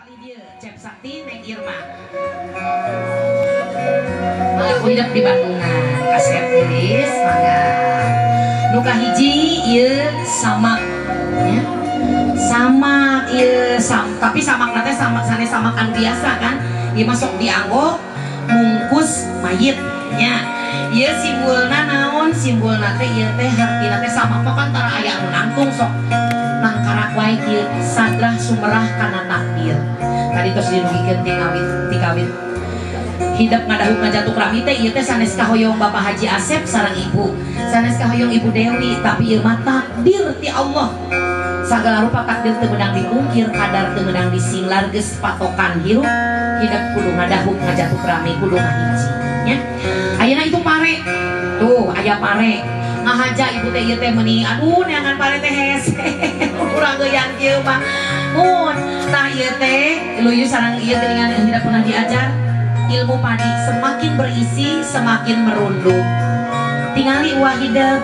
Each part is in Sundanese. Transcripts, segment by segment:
Palih dieu Cep Sakti Neng Irma. Aku hidup di Bandungan, kasep gelis mangga. Nu kahiji ieu samak nya. Samak ieu tapi samak teh samak sanes samakan biasa kan. Ieu masuk dianggo mungkus mayit nya. Ieu simbolna naon? Simbolna teh ieu teh hartina teh samak mah kan tara aya anu nangtung sok nangkarak wae kieu sadrah sumerah kana takdir. Tadi tos dinugikeun ti kawit hidep ngadahuk ngajatuk rami teh ieu teh sanes kahoyong Bapak Haji Asep sareng Ibu, sanes kahoyong Ibu Dewi, tapi ieu mah takdir ti Allah. Sagala rupa takdir teu meunang dipungkir, kadar teu meunang disinglar, geus patokan hirup hidep kudu ngadahuk ngajatuk rami kudu ngahiji nya. Ayeuna itu pare. Tuh aya pare. Ngahaja ibu teh ieu teh meuni aduh neangan pare teh hese. Urang geuyan kieu mah. Mun tah ieu teh luyu sareng ieu geuningan tidak pernah diajar. Ilmu padi semakin berisi semakin merunduk. Tingali uah hidup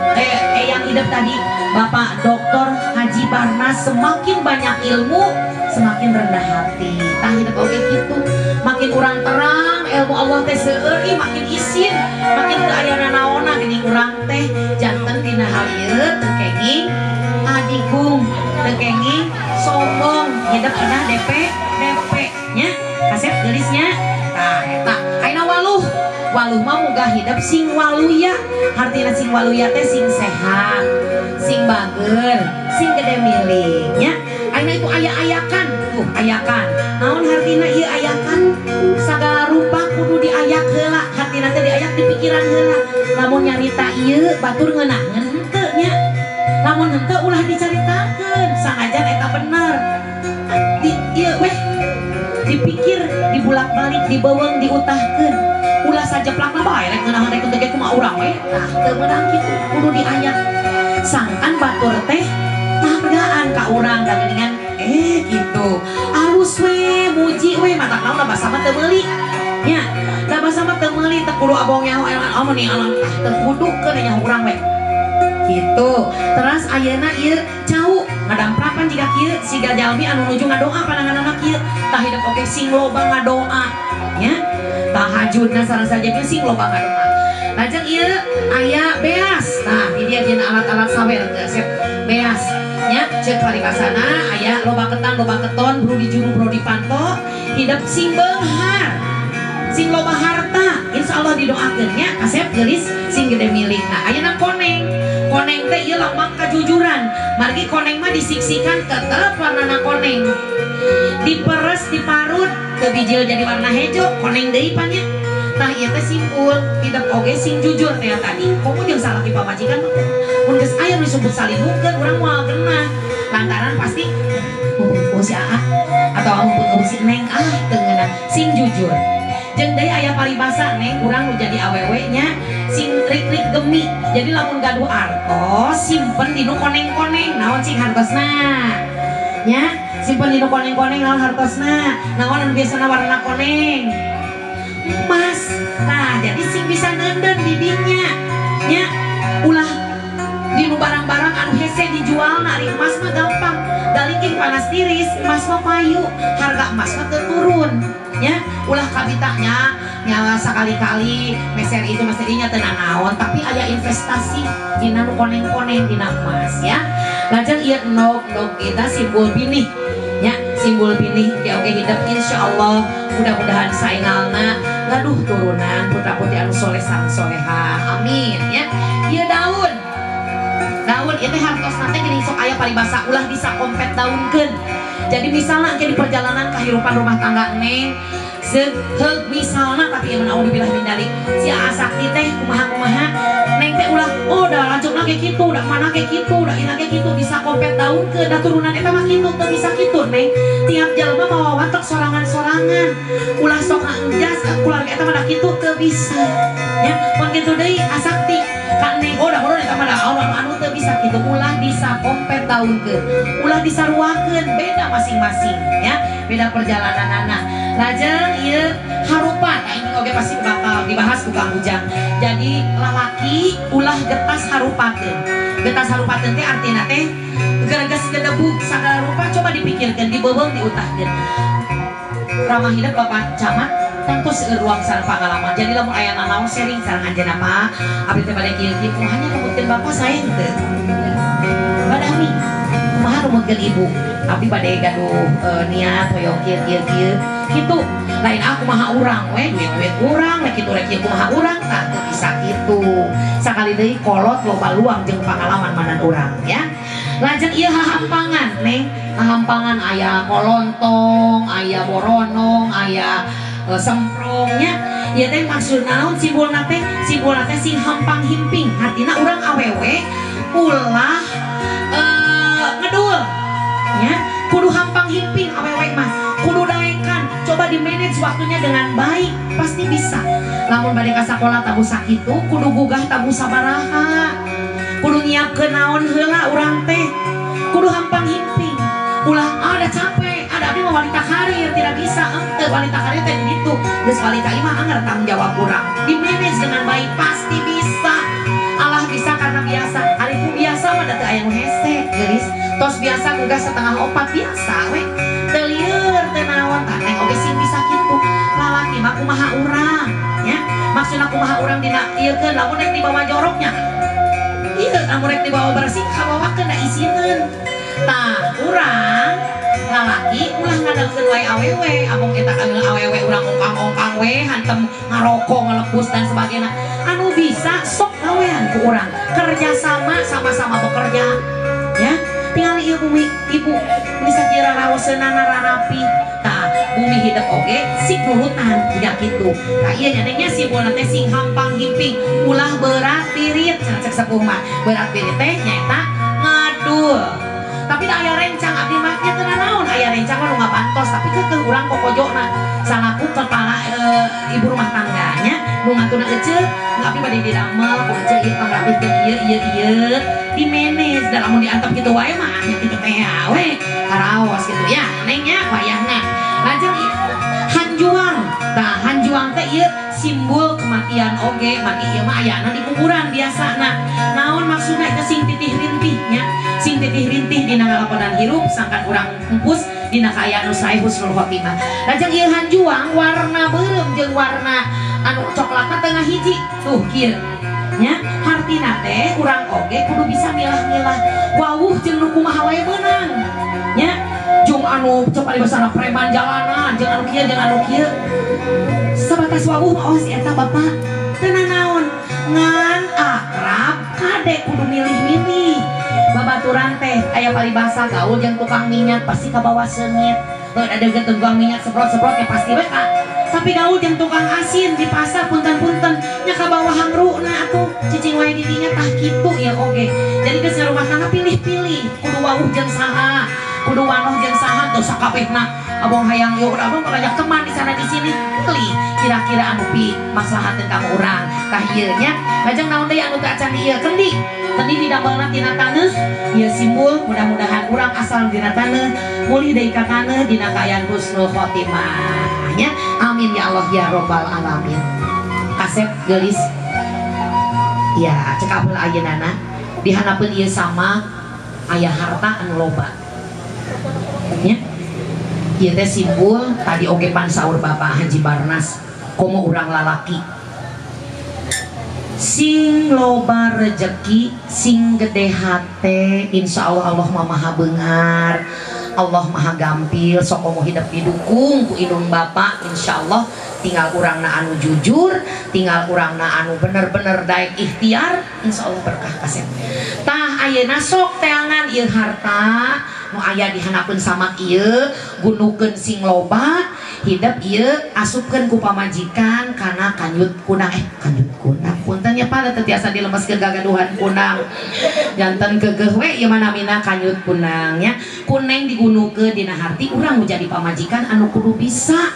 yang hidup tadi Bapak Dr. Haji Barnas semakin banyak ilmu semakin rendah hati. Tah hidup oge kitu, makin urang terang ilmu Allah teh seueur makin isin, makin teu aya nanaonna geuning urang teh janten dina hal ieu teu kenging adigung, teu kenging sombong, hidup kedah DP DP nya kasep geulisnya. Tah eta ayeuna waluh. Waluh mah muga hidup sing waluya. Hartina sing waluya teh sing sehat, sing bager, sing gede milik nya. Ayeuna itu aya-ayakan, tuh ayakan. Naon hartina ieu ayakan? Sagala rupa kudu diayak heula. Hartina teh diayak di pikiran heula. Lamun nyarita ieu batur ngeunaheun henteu nya. Lamun henteu ulah dicaritakeun, sanajan eta bener. Di ieu weh dipikir, dibulak-balik, dibeuweung, diutahkeun. Ulah sajeplakna bae rek ngeunaheun rek teu ge kumaha urang we. Tah teu meunang kitu, kudu diayak. Sangkan batur teh ngahargaan ka urang da geuningan gitu. Alus we, muji we, matak naon da basa mah teu meuli. Nya, da basa mah teu meuli teu kudu abong nyaho amun ni alam tah teu kudu keun nyaho urang we. Gitu. Terus ayeuna ieu cau ngadamprapan jiga kieu siga jalmi anu nuju ngadoa pananganana kieu. Tah hidup oge sing loba ngadoa nya. Tahajudna sareng sajabna sing loba ngadoa. Lajeng ieu aya beas. Tah di dieu dina alat-alat sawer teu beas nya ceuk paribasana aya loba ketan loba keton bro di juru bro di panto hidup sing beunghar sing loba harta insyaallah didoakeun nya kasep geulis sing gede milik. Nah ayeuna koneng. Koneng teh ieu lambang kajujuran. Margi koneng mah disiksikan tetep warnana koneng. Diperes diparut teu bijil jadi warna hejo koneng deui pan nya. Tah ieu teh simpul hidup oge sing jujur teh tadi. Komo jeung salaki pamajikan mun geus aya nu disebut salingkuhkeun urang moal genah. Lantaran pasti mumpung si Aa atau mumpung si Neng ah teu ngeunah sing jujur. Jeung deui aya paribasa Neng urang nu jadi awewe nya sing rik-rik gemi. Jadi lamun gaduh artos simpen dinu koneng-koneng naon cing hartosna. Nya simpen dinu koneng-koneng naon hartosna. Naon anu biasana warna koneng? Emas. Nah, jadi sing bisa nenden didinya. Nya ulah dinu barang-barang anu hese dijualna ari emas mah gampang. Dalingkih panas tiris, emas mah payu, harga emas mah teu turun. Nya ulah kabitanya nyala sekali-kali meser itu meser inya teu nanaon tapi aya investasi dina nu koneng-koneng dina emas ya. Lajeng ieu endog-endog kita simbol binih nya, simbol binih ge oge hidup insyaallah mudah-mudahan saengalna gaduh turunan putra-putri anu soleh sareng soleha. Amin ya. Ieu daun. Daun ieu teh hartosna teh geuning sok aya paribasa ulah bisa kompet daunkeun. Jadi misalnya ke di perjalanan kehidupan rumah tangga Neng seheug misalnya tapi ieu naudzubillah min dzalik si Aa Sakti teh kumaha-kumaha Neng teh ulah oh dah lanjutna kayak kitu dah mana kayak kitu dah ina kayak kitu bisa kompet daunkeun da turunan eta mah kitu teu bisa kitu Neng. Tiap jelema mawa watek sorangan-sorangan ulah sok ngaengjas keluarga eta mah da kitu teu bisa nya. Mun kitu deui Aa Sakti ka Neng oh dah urang eta mah da anu teu bisa kitu ulah bisa kompet daunkeun ulah disaruakeun beda masing-masing ya, beda perjalanan anak. Lajeng ieu harupan, nah ini oge pasti bakal dibahas ku Kang Ujang. Jadi lalaki ulah getas harupakeun. Getas harupakeun teh artina teh gereges gedebug sagala rupa coba dipikirkeun, dibeubeung, diutahkeun. Ramah hidup Bapak Camat tentu seueur ruang sareng pangalaman. Jadi lamun aya nanaon sharing sareng anjeunna Pak. Abdi teh bade kieu kieu kumaha nya numutkeun Bapak sae henteu. Badami kumaha numutkeun Ibu. Abdi bade gaduh niat hoyong kieu kieu kieu. Kitu lain aku kumaha urang we duit-duit urang rek kitu rek kieu kumaha urang tah teu bisa kitu. Sakali deui kolot loba luang jeung pangalaman manan urang ya. Lajeng ieu hahampangan neng, hahampangan aya kolontong, aya boronong, aya semprongnya. Ieu teh maksud naon simbolna teh? Simbolna teh sing hampang himping. Artina urang awewe ulah ngedul nya, kudu hampang himping awewe mah, kudu daekan. Coba di manage waktunya dengan baik, pasti bisa. Lamun bade ka sakola tabuh sakitu, kudu gugah tabuh sabaraha. Kudu nyiapkeun naon heula urang teh, kudu hampang himping. Ulah ada capek, ada abdi mah wanita karir tidak bisa ente wanita karir teh ditu. Geus wanita ieu mah anger tanggung jawab urang. Di manage dengan baik pasti bisa. Allah bisa karena biasa. Ari ku biasa mah da teu aya nu hese, geulis. Tos biasa gugah 3:30 biasa we. Teu lieur teu naon tah neng oge sing bisa kitu. Lalaki mah kumaha urang nya. Maksudna kumaha urang dina ieu keun lamun rek dibawa joroknya. Iya, lamun rek dibawa bersih kabawakeun da isineun. Tah, urang lalaki ulah ngadalkeun wae awewe, amung eta awewe urang ongkang-ongkang we, hantem ngarokok, ngelepus dan sebagainya. Anu bisa sok gawean ku urang, kerja sama sama-sama bekerja ya. Tinggal ieu bumi ibu bisa kira raoseunana rarapi. Tah, bumi hidup oge sing nurutan jiga kitu. Tah ieu nya neng nya simbolna teh sing hampang himping, ulah berat pirit cenah cek sepuh mah. Berat pirit teh nyaeta ngadul. Tapi da aya rencang abdi mah nya teu nanaon, aya rencang mah nu ngabantos tapi keukeuh urang kokojona salaku kepala ibu rumah tangganya nu ngatuna eceu abdi bade didamel ku eceu ieu pangrapihkeun ieu ieu ieu di manage da lamun diantep kitu wae mah nya kitu teh we karaos kitu ya neng nya wayahna. Lajeng ieu hanjuang. Tah hanjuang teh ieu simbol kematian oge, mati ieu mah ayana di kuburan biasana. Naon maksudna itu sing titih rintih nya, sing titih rintih dina ngalakonan hirup sangkan urang empus dina kaayaan nu sae husnul khotimah. Lajeng ieu hanjuang warna beureum jeung warna anu coklatna tengah hiji tuh kieu nya. Hartina teh urang oge kudu bisa milah-milah wawuh jeung nu kumaha wae meunang nya. Jeung anu coba dibasana preman jalanan jeung anu kieu jeung anu kieu sebatas wawuh mah oh si eta bapak teu nanaon ngan akrab kade kudu milih-milih. Babaturan teh aya paribasa gaul jeung tukang minyak pasti kabawa seungit. Heuh ada ge tukang minyak seprot-seprot ya pasti we ka. Tapi gaul jeung tukang asin di pasar punten-punten nya kabawa hangruna atuh cicing wae di dinya tah kitu ya oge. Jadi geus ngarumah tangga pilih-pilih kudu wawuh jeung saha, kudu wanoh jeung saha teu sakabehna abong hayang ieu abong banyak teman di sana di sini pilih kira-kira anu pi maslahateun ka urang tah ieu nya. Lajeng naon deui anu teu acan di ieu kendi. Kendi didamelna tina taneuh ieu simbol mudah-mudahan urang asal dina taneuh mulih deui ka taneuh dina kaayaan husnul khotimah nya. Amin ya Allah ya robbal alamin. Kasep geulis ya cekap heula ayeunana dihanapeun ieu sama aya harta anu loba nya. Ieu teh simbol tadi oge pan saur Bapak Haji Barnas komo urang lalaki sing loba rejeki sing gede hate insyaallah Allah maha beunghar, Allah maha gampil sok komo hidup didukung ku indung bapak insyaallah. Tinggal urangna anu jujur, tinggal urangna anu bener-bener daek ikhtiar insyaallah berkah kasep. Tah ayeuna sok teangan ieu harta nu aya dihanapeun sama ieu gunukeun sing loba hidup ieu asupkeun ku pamajikan kana kanyut kunang kanyut kunang punten nya Pak teu tiasa dilemeskeun gagaduhan kunang janten keukeuh we ieu mah namina kanyut kunang nya. Kuneng digunukeun dina harti urang nu jadi pamajikan anu kudu bisa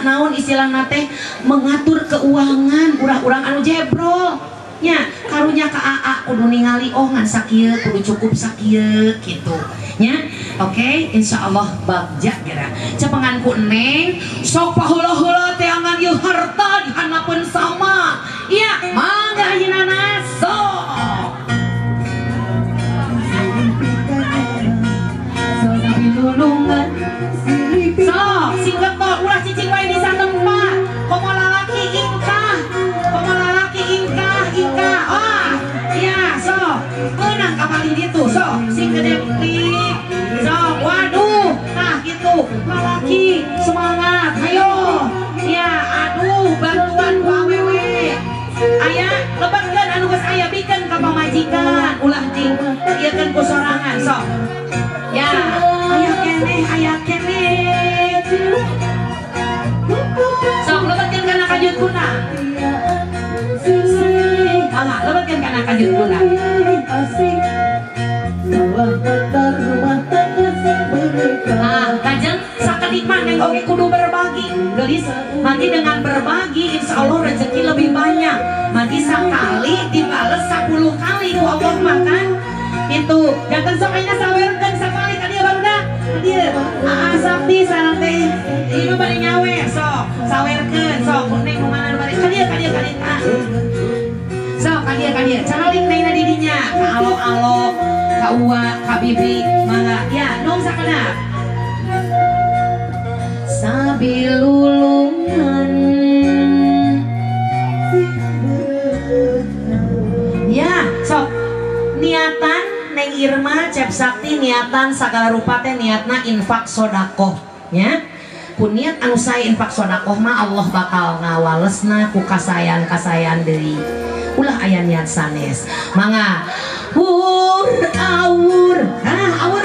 naon istilahna teh mengatur keuangan urang-urang anu jebrol nya. Karunya ka AA kudu ningali oh ngan sakieu kudu cukup sakieu kitu nya. Oke, insyaallah bagja geura cepengan ku neng sok paheula-heula teangan ieu harta dihanapeun sama iya mangga ayeuna sok lulungan sok sing sok. Ya, aya keneh, aya keneh. Sok lebetkeun kana kajut kuna. Mangga lebetkeun kana kajut kuna. Nah, kajeng sakedik mah neng oge kudu berbagi. Gelis, nanti dengan berbagi insya Allah rezeki lebih banyak. Nanti sekali dibales 10 kali ku Allah makan. Itu jangan sok ayeuna sawerkeun sakali ka dieu barudak. Ka dieu. Aa Sakti sareng teh ieu bari nyawe sok sawerkeun sok neng nu mana bari ka dieu ka dieu ka dieu. Sok ka dieu ka dieu. Caralik nengna di dinya ka alo-alo, ka uwa, ka bibi, mangga. Ya, nong sakedap. Sabilulungan. Ya, sok niatan Neng Irma Cep Sakti niatan sagala rupa teh niatna infak sodakoh nya. Ku niat anu sae infak sodakoh mah Allah bakal ngawalesna ku kasayan-kasayan deui. Ulah aya niat sanes. Mangga wur awur. Ah, awur